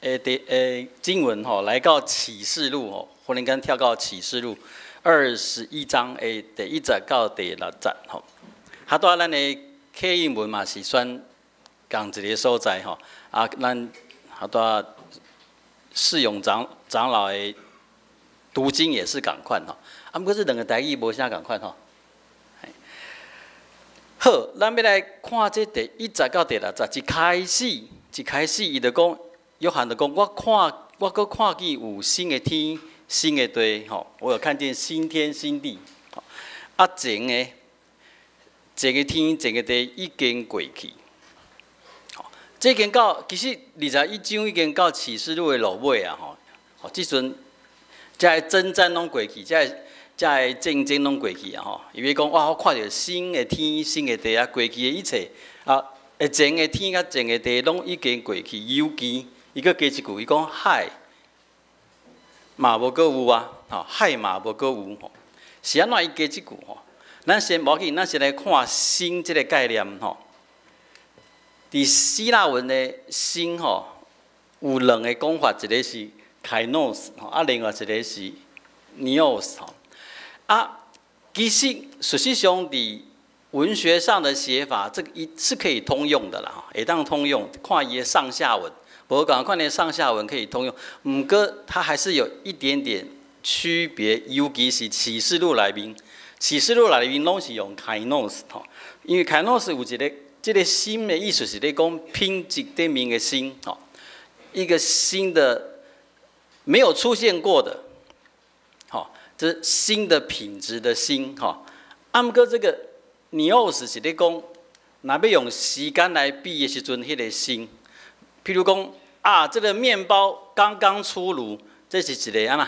的第經文吼，來到啟示錄吼，忽然間跳到啟示錄21章的第一節到第六節吼。哈，拄仔咱的啟應文嘛是選仝一个所在吼。啊，咱哈拄仔世勇長老的讀經也是仝款吼。啊，毋過這兩个台語無啥仝款吼。好，咱欲來看這第一節到第六節，一開始，一開始，伊就講，約翰就講，我看，我閣看見有新的天、新的地，吼，我有看見新天新地。啊，前的天、前的地已經過去。這已經到，其實21章已經到啟示錄的落尾啊，吼。吼，這陣這个爭戰攏過去，這个戰爭攏過去啊，吼。伊欲講，哇，我看著新的天、新的地啊，過去的一切啊，前的天佮前的地攏已經過去，尤其伊閣加一句，伊講海嘛無閣有啊，吼，海嘛無閣有吼。是按怎伊加這句吼？咱先無要緊，咱先來看新這个概念吼。佇希臘文的新吼，有兩个講法，一个是 kainos 吼，啊，另外一个是 neos 吼。啊，其實事實上佇文學上的寫法，這個一是可以通用的啦，會當通用，看伊的上下文，無仝款的上下文可以通用，毋過它還是有一點點區別，尤其是啟示錄內面，啟示錄內面攏是用 kainos 吼，因為 kainos 有一个。這个新的意思是咧講品質頂面的新，吼，一個新的沒有出現過的，吼，這是新的品質的新，吼。啊，毋過這个 neos 是咧講，若欲用時間來比的時陣，彼个新，譬如講啊，這個麵包剛剛出爐，這是一个按怎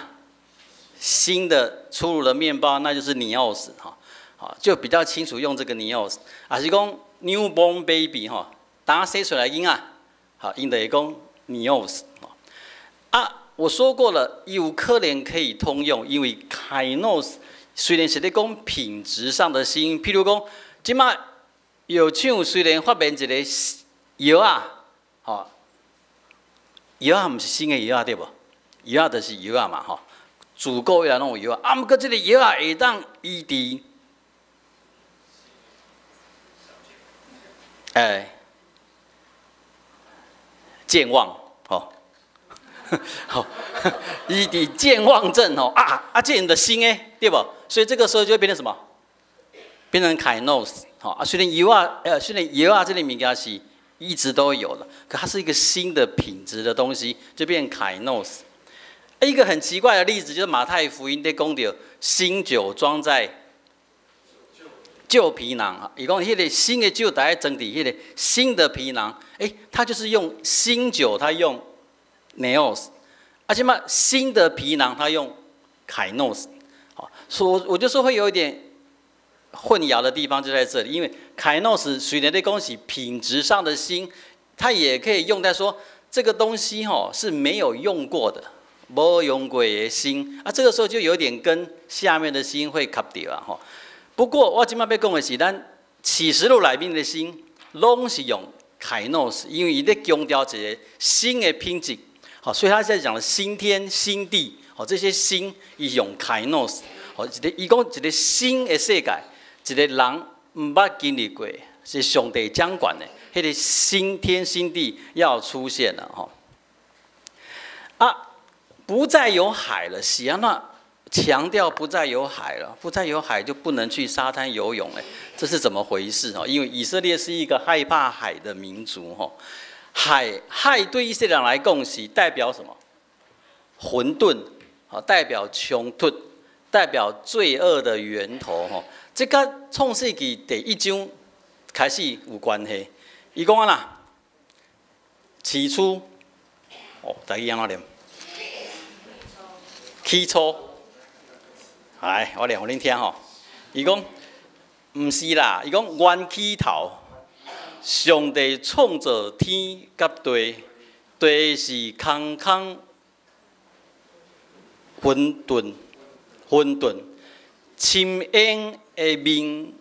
新的出爐的麵包，那就是 neos 哈，好，就比較清楚用這個 neos，啊是講 newborn baby 吼，當生出來囡仔，好，𪜶就會講 neos 啊，我說過了，有可能可以通用，因為 kainos 雖然是咧講品質上的新，譬如講，這馬藥廠雖然發明一個藥仔，吼，藥仔毋是新的藥仔對無？藥仔就是藥仔嘛，吼，自古以來攏有藥仔，啊，毋過這個藥仔會當醫治，哎，健忘，吼，好，醫治健忘症吼，啊啊，這樣的新的，對無？所以這個時候就會變成什麼？變成 kainos，吼啊，雖然藥仔這个物件是一直都有的，可它是一個新的品質的東西，就變 kainos。一個很奇怪的例子就是馬太福音咧講著新酒裝在舊皮囊啊，伊講彼个新的酒，愛裝佇彼个新的皮囊，欸，他就是用新酒，他用 neos，啊這馬新的皮囊，他用 kainos，好，所以我就說會有一點混淆的地方就在這裡，因為 kainos 雖然咧講是品質上的新，它也可以用在說這個東西吼是沒有用過的，無用過的新，啊，這個時候就有點跟下面的新會卡著啊，吼。不過我這馬欲講的是，咱啟示錄內面的新，攏是用 kainos，因為伊咧強調一個新的品質，好，所以他在講的新天新地，好，這些新伊用 kainos，好，一个伊講一个新的世界，一个人毋捌經歷過，是上帝掌管的，彼个新天新地要出現了，吼。啊，不再有海了，是按怎強調不再有海了，不再有海就不能去沙灘游泳，哎，這是怎麼回事？哦，因為以色列是一個害怕海的民族，吼，海對以色列人來講是代表什麼？混沌，好，代表衝突，代表罪惡的源頭，吼，這佮創世記第一章開始有關係。伊講按怎，起初，哦，台語按怎念？起初。來，我念予恁聽吼。伊講，毋是啦，伊講原起頭，上帝創造天佮地，地是空空混沌，混沌，深淵的面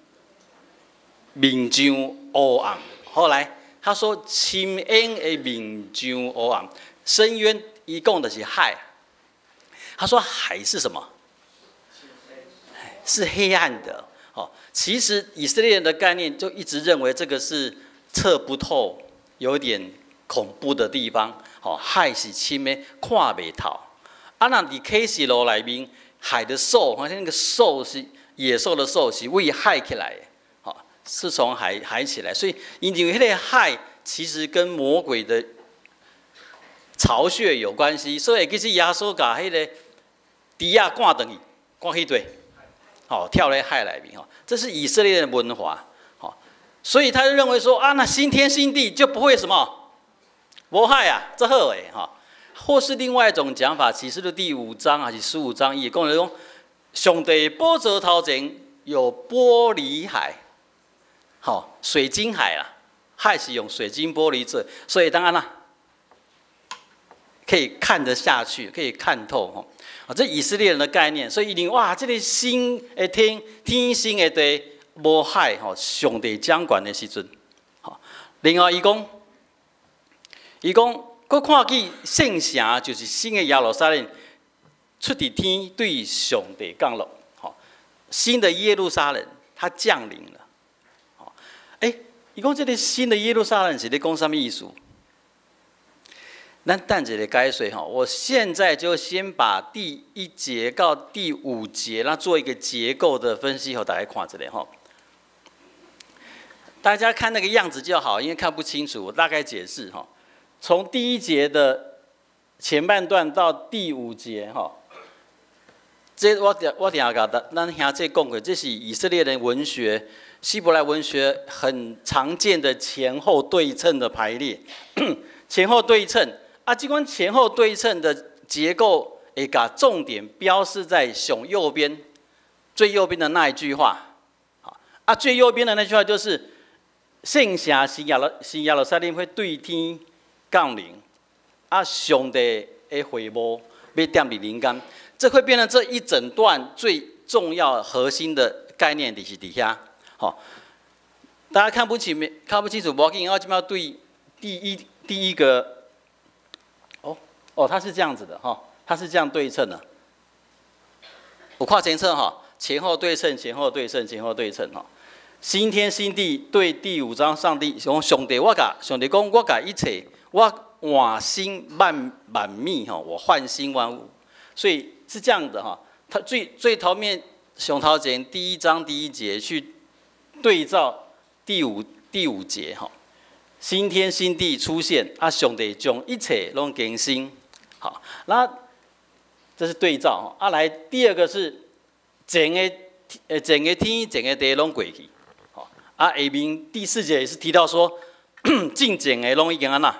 面上烏暗。後來，他說深淵的面像黑暗，深淵伊講的是海。他說海是什麼？是黑暗的。哦，其實以色列人的概念就一直認為這個是測不透、有點恐怖的地方。哦，海是深的，看袂透。啊，若佇啟示錄內面，海的獸，好像那個獸是野獸的獸，是為海起來的。好，是從海起來，所以因為彼个海其實跟魔鬼的巢穴有關係，所以其實耶穌共彼個豬仔趕轉去，趕去佗？好，跳咧海內面吼，這是以色列的文化，好，所以他就認為說啊，那新天新地就不會什麼無海啊，這好誒哈。或是另外一種講法，啟示錄第五章還是15章，伊講講上帝寶座頭前有玻璃海，好，水晶海啦，海是用水晶玻璃做，所以當然啦，可以看得下去，可以看透吼。啊，這以色列人的概念，所以伊認為哇，這个新的天，天新的地，無海吼，上帝掌權的時陣，吼。另外，伊講，伊講，閣看見聖城就是新的耶路撒冷，出佇天對上帝降落，吼，新的耶路撒冷它降臨了，吼。欸，伊講這个新的耶路撒冷是咧講啥物意思？咱等一下解說吼，我現在就先把第一節到第五節，那做一個結構的分析，予大家看一下吼。大家看那個樣子就好，因為看不清楚，我大概解釋哈。從第一節的前半段到第五節哈，這我定共咱兄弟講過，這是以色列人文學、希伯來文學很常見的前後對稱的排列，前後對稱。啊，這款前後對稱的結構，會共重點標示在上右邊，最右邊的那一句話。啊，最右邊的那句話就是聖城新耶路撒冷會對天降臨，啊，上帝的會幕欲踮佇人間，這會變成這一整段最重要核心的概念就是佇遐。好，大家看不清，看不清楚，無要緊，我這擺對第一個。哦，它是這樣子的哈，它是這樣對稱的。有看清楚哈，前後對稱，前後對稱，前後對稱哈。新天新地對第五章，上帝講上帝，我共上帝講，我共一切，我換新萬萬物哈，我換新萬物，所以是這樣的哈。它最最頭面上頭前第一章第一節去對照第五節哈，新天新地出現，啊，上帝將一切攏更新。好，那這是對照。啊，來第二個是前个天前个地攏過去。好，啊，下面第四節也是提到說，進前的攏已經按怎，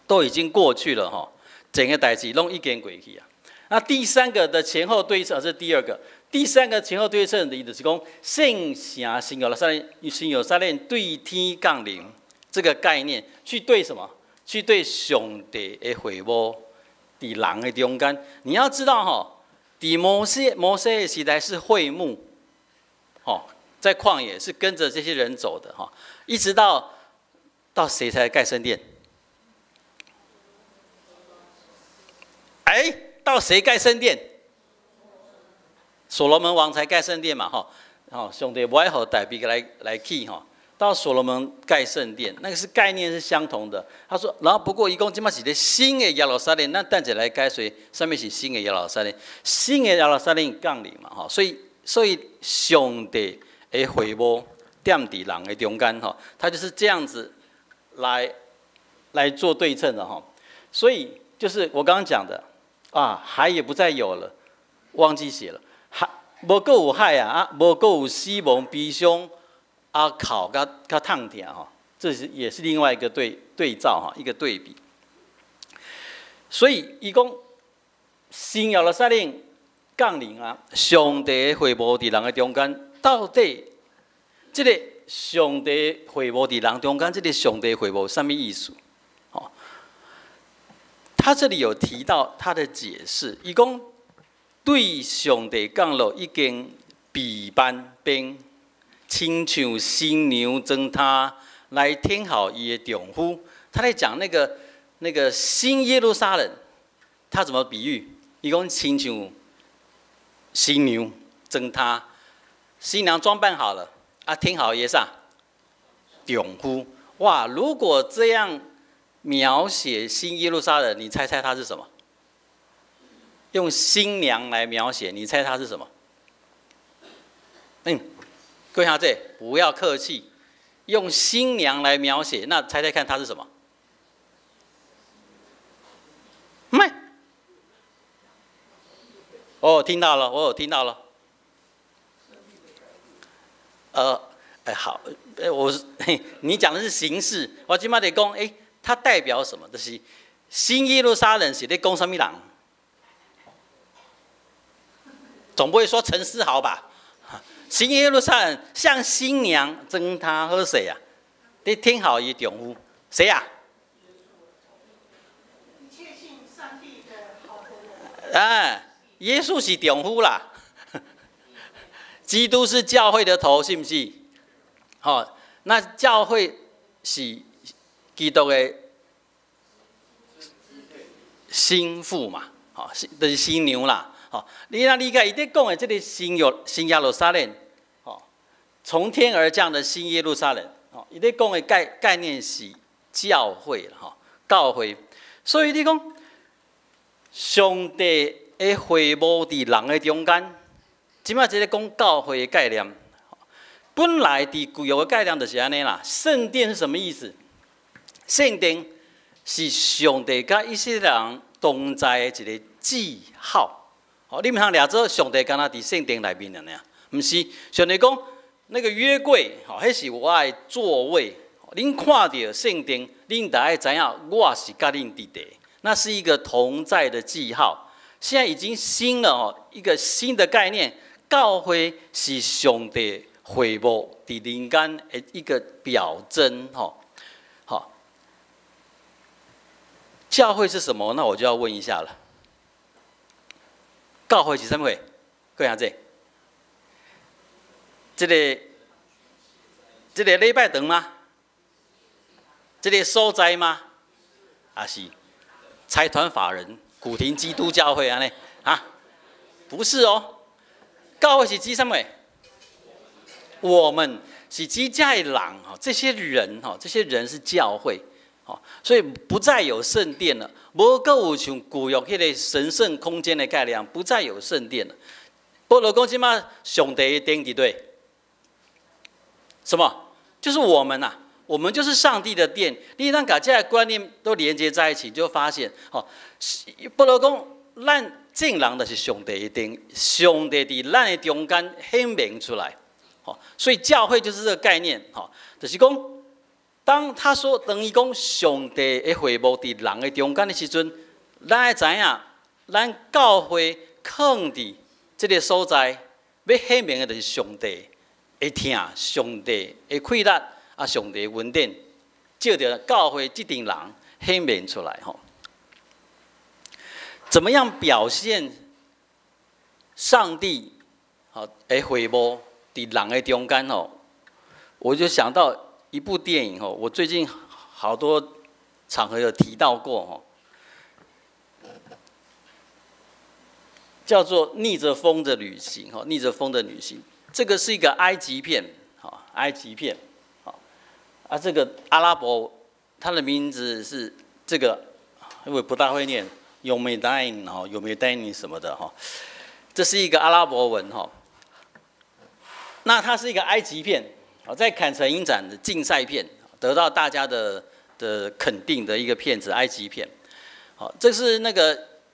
都已經過去了哈，前个代誌攏已經過去啊。那第三個的前後對稱是第二個，第三個前後對稱的意思是講聖城新耶路撒冷，新耶路撒冷對天降臨這個概念，去對什麼？去對上帝的會幕。佇人的中間，你要知道哈，佇摩西的時代是會幕，哦，在曠野是跟着這些人走的哈，一直到誰才蓋聖殿？哎，到誰蓋聖殿？所羅門王才蓋聖殿嘛，哈，哦，上帝無愛予大衛來起哈。到所羅門蓋聖殿，那個是概念是相同的。他說，然後不過伊講這擺是咧新的耶路撒冷，咱等下來解說，啥物是新的耶路撒冷？新的耶路撒冷降臨嘛，吼，所以上帝的會幕踮佇人的中間，吼，他就是這樣子來做對稱的，吼。所以就是我剛剛講的啊，海也不再有了，忘記寫了，海無閣有海啊，啊，無閣有死亡悲傷。啊，哭佮佮痛疼吼，這是也是另外一個對照哈，一個對比。所以伊講新耶路撒冷降臨啊，上帝的會幕佇人的中間，到底這个上帝會幕佇人中間，這个上帝會幕啥物意思？哦，他這裡有提到他的解釋，伊講對上帝降落已經被挽鞭。親像新娘妝呾來添好伊的丈夫。他在講那個新耶路撒冷，他怎麼比喻？伊講親像新娘妝她，新娘裝扮好了，啊，添好伊啥？丈夫。哇！如果這樣描寫新耶路撒冷，你猜猜他是什麼？用新娘來描寫，你猜他是什麼？各位小姐，不要客氣，用新娘來描寫，那猜猜看他是什麼？沒。哦，聽到了，我有聽到了。哎，好，哎，我是你講的是形式，我這擺咧講，哎，它代表什麼？就是新耶路撒冷是咧講啥物人？總不會說陳思豪吧？新耶路撒冷像新娘妝她好勢啊？你添好伊丈夫，誰呀？一切信上帝的好的人。哎，耶穌是丈夫啦。基督是教會的頭，是毋是？好，那教會是基督的新婦嘛？好，就是新娘啦。好，你若理解伊咧講的這个新耶路撒冷，哦，從天而降的新耶路撒冷，哦，伊咧講的概念是教會啦，吼，教會。所以你講上帝的會幕佇人的中間，這擺這个講教會的概念，本來佇舊約的概念就是按呢啦。聖殿是什麼意思？聖殿是上帝佮以色列人同在的一個記號。哦，你毋通掠做上帝敢若佇聖殿內面爾爾，毋是。上帝講那個約櫃，吼，彼是我的座位。恁看著聖殿，恁就愛知影我是佮恁佇佇。那是一個同在的記號。現在已經新了哦，一個新的概念，教會是上帝會幕佇人間的一個表徵，吼，好。教會是什麼？那我就要問一下了。教會是啥物貨？各位兄弟，這個禮拜堂嗎？這個所在嗎？還是財團法人古亭基督教會按呢？啊？不是哦，教會是指啥物？我們是指這的人哈，這些人哈，這些人是教會，所以不再有聖殿了。無閣有像舊約彼个神聖空間的概念，不再有聖殿了。保羅講這擺上帝的殿佇佗，什麼？就是我們吶，我們就是上帝的殿。你當共這个觀念都連接在一起，就發現，吼，保羅講，咱眾人就是上帝的殿，上帝佇咱的中間顯明出來，吼，所以教會就是這個概念，吼，就是講，當他說當伊講上帝的會幕佇人的中間的時陣，咱愛知影，咱教會囥佇這个所在，欲顯明的就是上帝的疼，上帝的氣力，啊，上帝的恩典，藉著教會這陣人顯明出來，吼。怎麼樣表現上帝吼的會幕佇人的中間吼？我就想到一部電影吼，我最近好多場合有提到過吼，叫做《逆著風的旅行》吼，《逆著風的旅行》，這個是一個埃及片，哈，埃及片，好，啊，這個阿拉伯，它的名字是這個，因為不大會念，يوم الدين 哈，يوم الدين 什麼的哈，這是一個阿拉伯文哈，那它是一個埃及片。在坎城影展的競賽片，得到大家的肯定的一個片子，埃及片。好，這是那個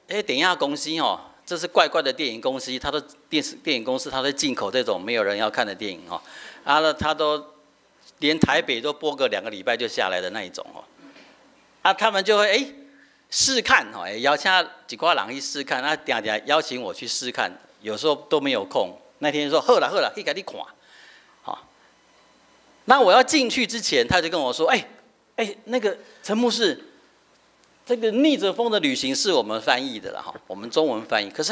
哎，電影公司哦，這是怪怪的電影公司，他的電視電影公司，他都進口這種沒有人要看的電影哦。啊，那他都連台北都播個2個禮拜就下來的那一種哦。啊，他們就會哎試看哦，邀請一寡人去試看，啊，定定邀請我去試看，有時候都沒有空。那天說好啦好啦，去共你看。那我要進去之前，他就跟我說：“哎，哎，那個陳牧師，這個逆著風的旅行是我們翻譯的了哈，我們中文翻譯。可是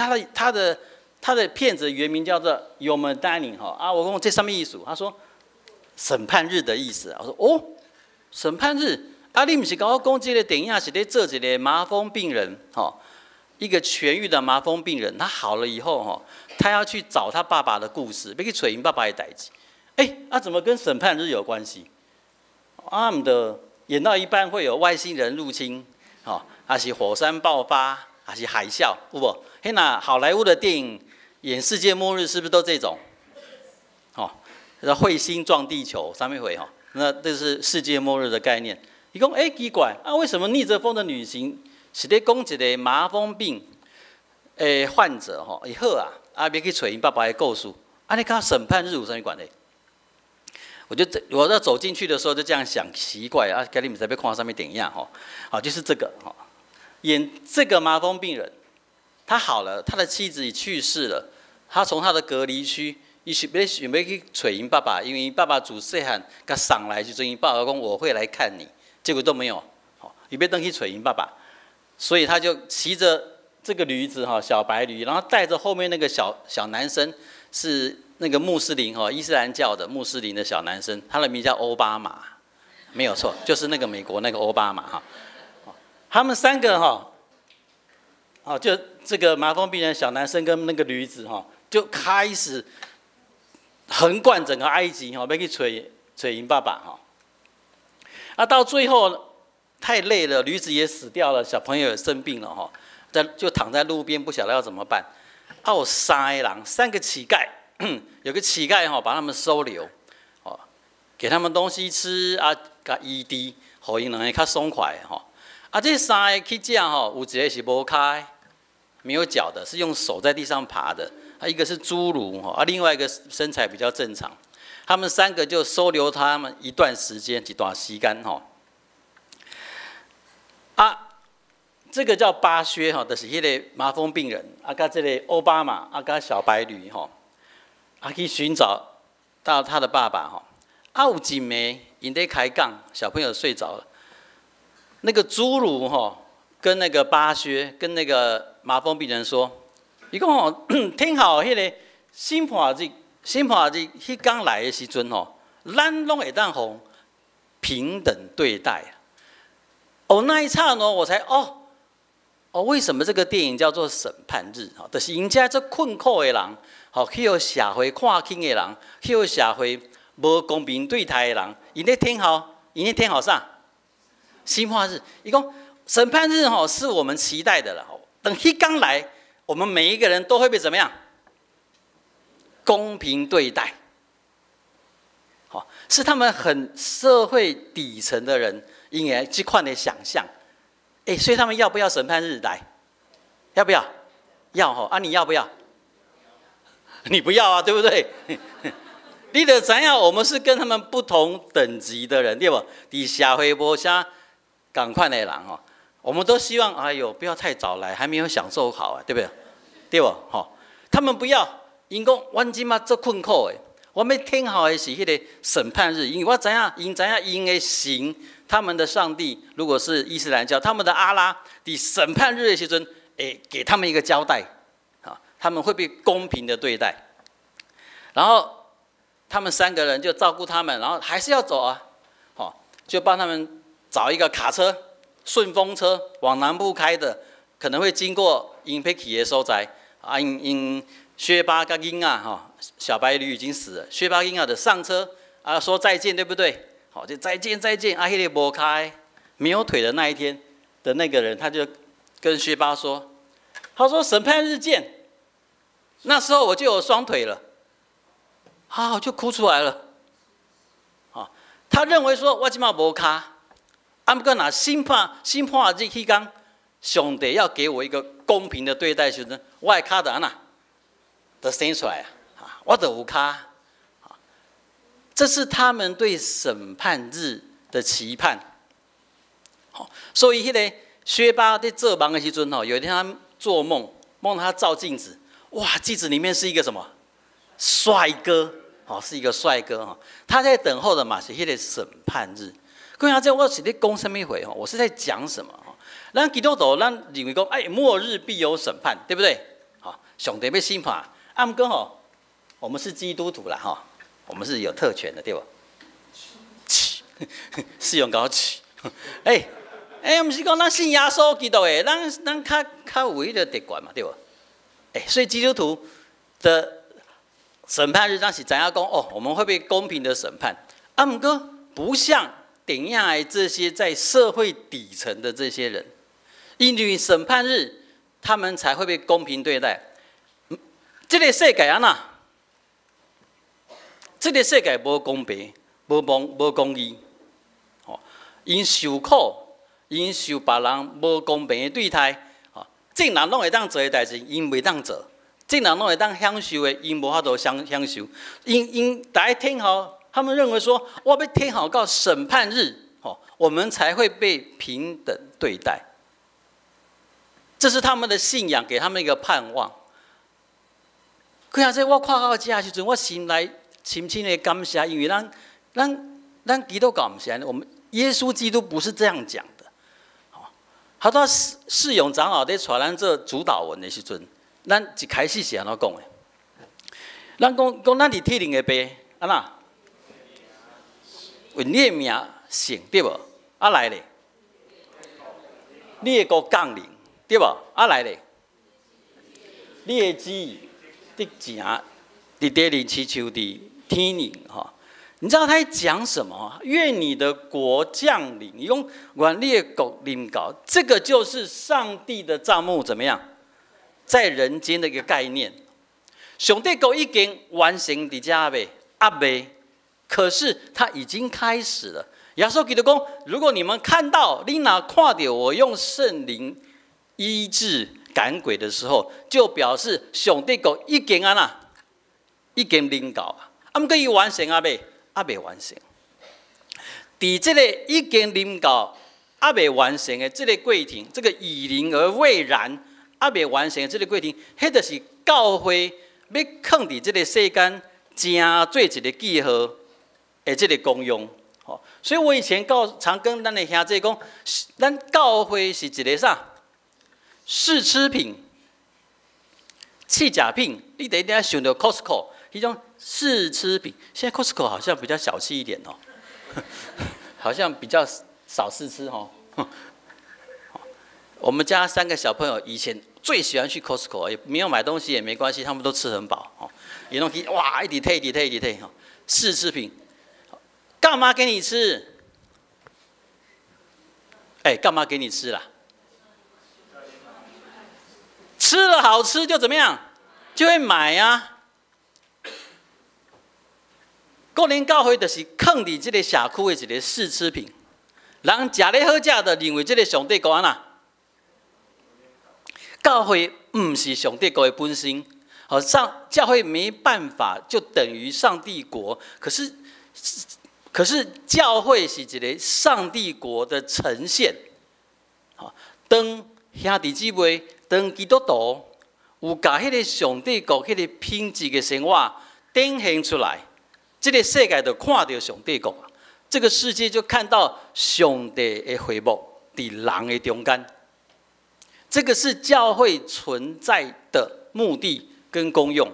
他的片子原名叫做《يوم الدين》哈啊，我問這啥物意思？他說審判日的意思。我說哦，審判日，啊，你毋是共我講這个電影是咧做一个麻風病人，吼，一個痊癒的麻風病人，他好了以後，吼，他要去找他爸爸的故事，欲去揣𪜶爸爸的代誌。欸，啊，怎麼跟審判日有關係？啊，毋著演到一半會有外星人入侵，吼，還是火山爆發，還是海嘯，有無？彼若好萊塢的電影演世界末日，是不是都這種？吼，那彗星撞地球，啥物貨吼？那這是世界末日的概念。伊講，欸，奇怪，啊，為什麼逆著風的旅行是咧講一个麻風病的患者吼，伊好啊，啊，欲去揣𪜶爸爸的故事，啊，你佮審判日有啥物關係？我就我要走進去的時候就這樣想，奇怪啊，今日毋知欲看啥物電影吼，好，就是這個吼，演這個麻風病人，他好了，他的妻子已去世了，他從他的隔離區。伊是欲想欲去揣𪜶爸爸，因為𪜶爸爸自細漢共送來時陣，𪜶爸爸講我會來看你，結果都沒有。伊欲轉去揣𪜶爸爸，所以他就騎着這個驢子哈，小白驢，然後帶着後面那個小小男生，是那個穆斯林哈，伊斯蘭教的穆斯林的小男生，他的名叫歐巴馬，沒有錯，就是那個美國那個歐巴馬哈。他們三個哈，哦，就這個麻風病人小男生跟那個驢子哈，就開始橫貫整個埃及吼，欲去揣揣𪜶爸爸吼。啊，到最後太累了，驢子也死掉了，小朋友也生病了吼，在就躺在路邊，不曉得要怎麼辦。啊，有三個人，三個乞丐，有個乞丐吼，把他們收留，哦，給他們東西吃啊，共醫治，予𪜶兩个較爽快吼。啊，這三个乞丐吼，有一个是無跤的，沒有腳的，是用手在地上爬的。啊，一個是侏儒吼，啊，另外一個身材比較正常。他們三個就收留他們一段時間，一段時間吼。啊，這個叫巴薛吼，就是彼个麻風病人，啊，佮這个歐巴馬，啊，佮小白驢吼，啊，去尋找到他的爸爸吼。啊，有一暝，𪜶咧開講，小朋友睡着了。那個侏儒吼，跟那個巴薛，跟那個麻風病人說：“伊講吼，聽好，彼个審判日，審判日，彼工來的時陣吼，咱攏會當予平等對待。”哦，那一剎那，我才哦，哦，為什麼這個電影叫做審判日？吼，就是𪜶遮足困苦的人，吼，去予社會看輕的人，去予社會無公平對待的人，𪜶咧聽候，𪜶咧聽候啥？審判日，伊講審判日吼，是我們期待的了。等彼工來，我們每一個人都會被怎麼樣？公平對待。好，是他們很社會底層的人應該這款的想象。哎，所以他們要不要審判日來？要不要？要吼啊！你要不要？你不要啊，對不對？你著知影，我們是跟他們不同等級的人，對無？佇社會無啥仝款的人吼，我們都希望，哎呦，不要太早來，還沒有享受好啊，對不對？對無？吼，他們不要，𪜶講，阮這馬足困苦的，我欲聽候的是彼个審判日，因為我知影，𪜶知影，𪜶的神，他們的上帝，如果是伊斯蘭教，他們的阿拉，佇審判日的時陣，會給他們一個交代，啊，他們會被公平的對待。然後他們三個人就照顧他們，然後還是要走啊，好，就幫他們找一個卡車，順風車往南部開的，可能會經過𪜶欲去的所在，啊，𪜶𪜶薛巴佮囡仔吼，小白驢已經死了，薛巴囡仔就上車啊，說再見，對不對？好，就再見再見。啊，彼个無跤，沒有腿的那一天的那個人，他就跟薛巴說，他說審判日見，那時候我就有雙腿了，啊，就哭出來了。啊，他認為說我這馬無跤，啊，毋過若審判日彼工，上帝要給我一個公平的對待時陣，我的跤就按怎，就生出來啊，我就有跤。啊，這是他們對審判日的期盼。好，所以彼个薛巴佇做夢的時陣吼，有一天他做夢，夢他照鏡子，哇，鏡子裡面是一個什麼？帥哥，哦，是一個帥哥哈。他在等候的嘛是彼个審判日。各位，這我是咧講啥物話吼？我是在講什麼？咱基督徒，咱認為講，哎，末日必有審判，對不對？好，上帝欲審判。啊，毋過吼，我們是基督徒啦，哈，我們是有特權的，對無？世勇共我取。欸欸，毋是講咱信耶穌基督的，咱較有彼个特權嘛，對無？欸，所以基督徒的審判日，咱是知影講哦，我們會被公平的審判。啊，毋過不像頂下的這些在社會底層的這些人，因為審判日，他們才會被公平對待。這个世界按怎？這个世界無公平、無公義，吼，𪜶受苦，𪜶受別人無公平的對待，吼，眾人攏會當做的代誌，𪜶袂當做；眾人攏會當享受的，𪜶無法度享受。𪜶來聽好，他們認為說，我欲等候到審判日，吼，我們才會被平等對待。這是他們的信仰，給他們一個盼望。可是我看到這時陣，我心內深深的感謝，因為咱基督教毋是按呢，我們耶穌基督不是這樣講的。好多世勇長老佇帶咱做主禱文的時陣，咱一開始是按怎講的？咱講講咱佇天頂的爸，按怎？願你的名聖，對無？啊來咧，你的國降臨，對無？啊來咧，你的旨意得成佇地裡親像佇天頂吼。你知道他在講什麼？願你的國降臨，用願你的國臨到，這個就是上帝的帳幕怎麼樣，在人間的一個概念。上帝國已經完成佇遮未？猶未。可是他已經開始了。耶穌基督講：如果你們看到，你若看著我用聖靈醫治趕鬼的時候，就表示上帝國已經按怎，已經臨到啊。啊，毋過伊完成猶未？猶未完成。佇這個已經臨到、猶未完成的這個過程，這個已臨而未然、猶未完成的這個過程，彼就是教會欲囥佇這個世間，成做一個記號的這個功用。所以我以前常跟咱的兄弟講，咱教會是一個啥？試吃品、試食品，你得一定要想著 Costco 彼種試吃品。現在 Costco 好像比較小氣一點哦，好像比較少試吃哦。我們家三個小朋友以前最喜歡去 Costco，也沒有買東西也沒關係，他們都吃很飽哦。伊攏去哇，一直提，一直提，一直提吼，試吃品，幹嘛給你吃？哎，幹嘛給你吃啦？吃了好吃就怎麼樣，就會買啊。個人教會就是囥佇這個社區的一個試吃品，人食咧好食，就認為這個上帝國按怎？教會毋是上帝國的本身，好上教會沒辦法就等於上帝國。可是教會是一個上帝國的呈現。好，當兄弟姊妹，當基督徒有共彼個上帝國彼個品質的生活展現出來，這個世界就看著上帝國，這個世界就看到上帝的會幕佇人的中間。這個是教會存在的目的跟功用，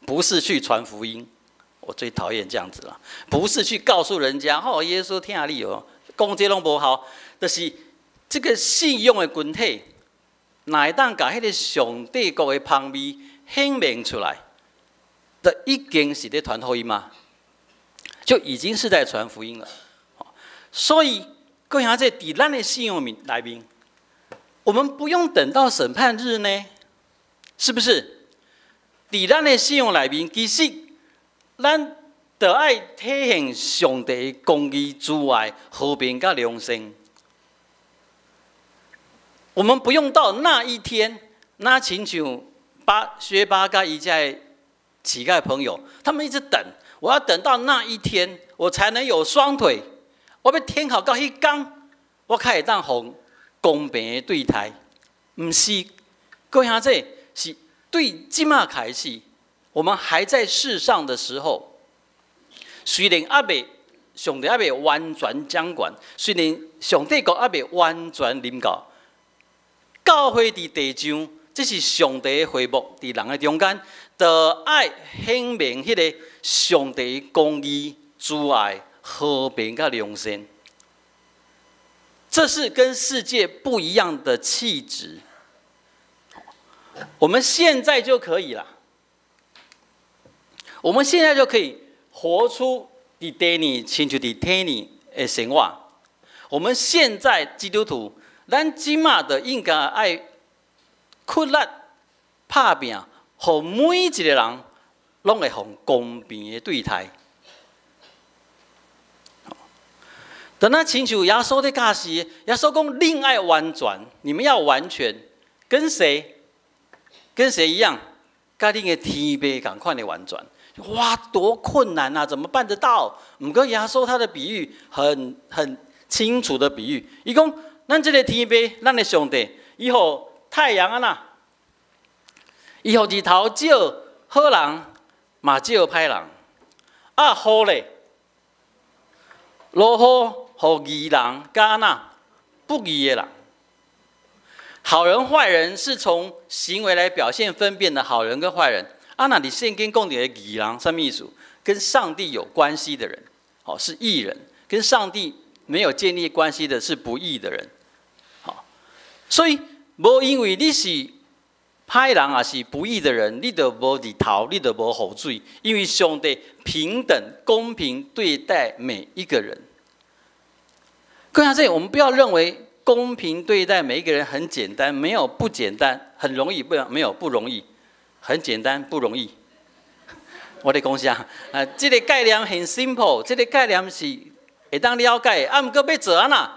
不是去傳福音。我最討厭這樣子了，不是去告訴人家哦，耶穌疼你哦，講這攏無效，就是這個信仰的群體，若會當共彼個上帝國的芳味顯明出來，就已經是咧傳福音嗎？就已經是在傳福音了。所以，各位兄弟，佇咱的信仰內面，我們不用等到審判日呢，是不是？佇咱的信仰內面，其實咱著愛體現上帝公義、慈愛、和平佮良善。我們不用到那一天，那親像巴薛巴佮伊遮乞丐朋友，他們一直等，我要等到那一天，我才能有雙腿。我欲等候到彼工，我才會當予公平的對待。毋是，各位兄弟，是對這馬開始，我們還在世上的時候，雖然猶未上帝猶未完全掌權，雖然上帝國猶未完全臨到，教會佇地上，這是上帝的會幕佇人的中間，著愛顯明彼個上帝公義、慈愛、和平佮良善。這是跟世界不一樣的氣質。我們現在就可以了，我們現在就可以活出佇地呢，親像佇天呢的生活。我們現在基督徒，咱這馬就應該愛苦力拍拚，予每一個人攏會予公平的對待。等咱親像耶穌咧教示，耶穌講：恁愛完全，你們要完全，跟誰？跟誰一樣？佮恁的天父仝款的完全。哇，多困難啊！怎麼辦得到？毋過耶穌他的比喻很清楚的比喻，伊講：咱這个天父，咱的上帝，伊予太陽按怎，伊予日頭照好人，嘛照歹人。啊，雨咧，落雨予義人佮按怎不義的人。好人壞人是從行為來表現分辨的，好人跟壞人。啊，若佇聖經講著的義人，啥物意思？跟上帝有關係的人，哦，是義人；跟上帝沒有建立關係的是不義的人。好，所以無因為你是歹人，抑是不義的人，你就無日頭，你就無雨水。因為上帝平等公平對待每一個人。各位，這我們不要認為公平對待每一個人很簡單，沒有不簡單，很容易，不沒有不容易，很簡單不容易。我咧講啥？啊，這个概念很 simple，這个概念是會當了解，啊，毋過欲做按怎，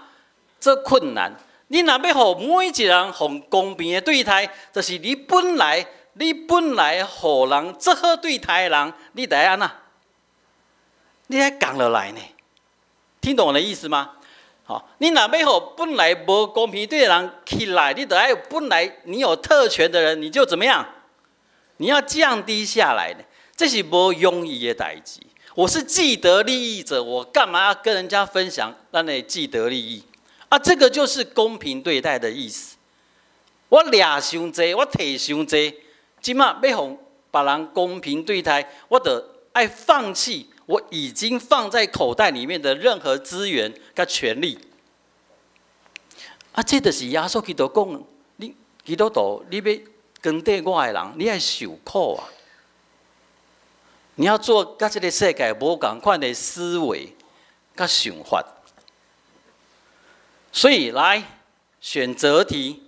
做困難。你若欲予每一個人予公平的對待，就是你本來予人足好對待的人，你得按怎？你愛降落來呢？聽懂我的意思嗎？好，你若欲予本來無公平對的人起來，你得愛本來你有特權的人，你就怎麼樣？你要降低下來呢？這是無容易的代誌。我是既得利益者，我幹嘛要跟人家分享咱的既得利益？啊，這個就是公平對待的意思。我掠傷濟，我提傷濟，這馬欲予別人公平對待，我得愛放棄我已經放在口袋裡面的任何資源佮權利。啊，這就是耶穌基督講，你基督徒，你欲跟綴我的人，你愛受苦啊！你要做佮這个世界無仝款的思維佮想法。所以來選擇題，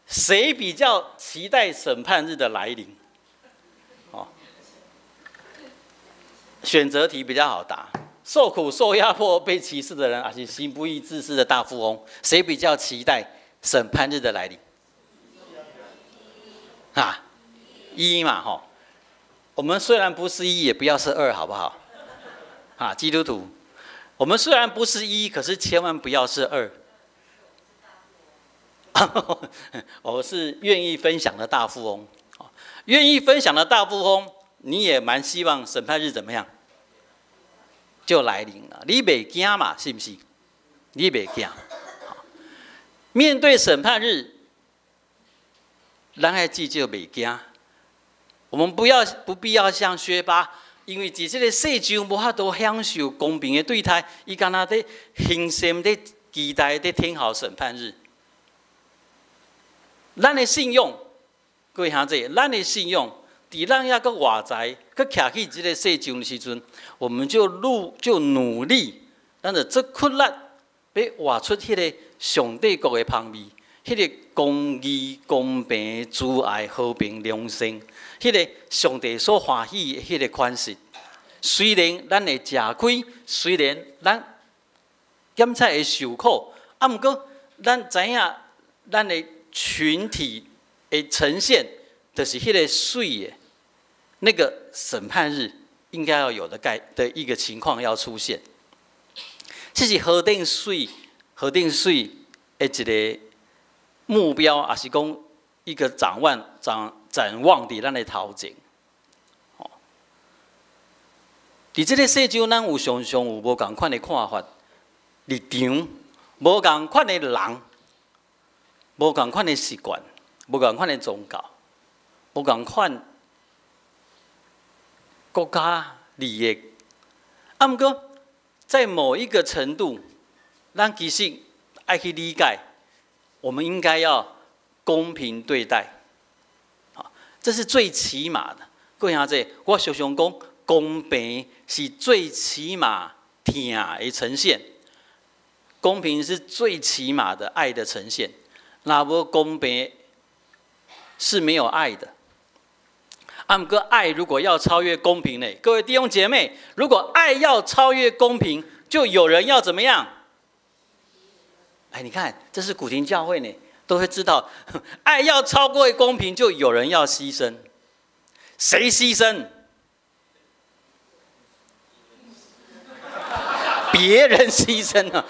誰比較期待審判日的來臨？哦，選擇題比較好答。受苦、受壓迫、被歧視的人，還是行不義自私的大富翁？誰比較期待審判日的來臨？啊，一嘛吼。我們雖然不是一，也不要是二，好不好？啊，基督徒，我們雖然不是一，可是千萬不要是二。我是願意分享的大富翁，願意分享的大富翁，你也蠻希望審判日怎麼樣？就來臨了，你袂驚嘛？是不是？你袂驚？面對審判日，咱愛至少袂驚。我們不必要像薛巴，因為佇這个世上無法度享受公平的對待，伊敢若佇虛心佇期待佇等候審判日。咱的信用，各位兄弟，咱的信用，佇咱猶閣活在，閣徛起這个世上的時陣，我們就努力，咱就做苦力，欲活出彼个上帝國的芳味，彼个公義、公平、慈愛、和平、良善，彼个上帝所歡喜的彼个款式。雖然咱會食虧，雖然咱檢測會受苦，啊，毋過咱知影，咱的群體的呈現，就是彼个媠的，那個審判日應該要有的概的一個情況要出現。這是何等媠、何等媠的一個目標，抑是講一個展望、展望佇咱的頭前。吼，佇這个世上，咱有常常有無仝款的看法、立場，無仝款的人，無仝款的習慣，無仝款的宗教，無仝款國家利益。啊，毋過，在某一个程度，咱其實愛去理解，我們應該要公平對待，好，這是最起碼的。各位兄弟，我常常講，公平是最起碼疼的呈現，公平是最起碼的愛的呈現。若無公平是沒有愛的。啊，毋過愛如果要超越公平呢？各位弟兄姐妹，如果愛要超越公平，就有人要怎麼樣？哎，你看，這是古亭教會呢，都會知道，愛要超過公平，就有人要犧牲。誰犧牲？別人犧牲啊！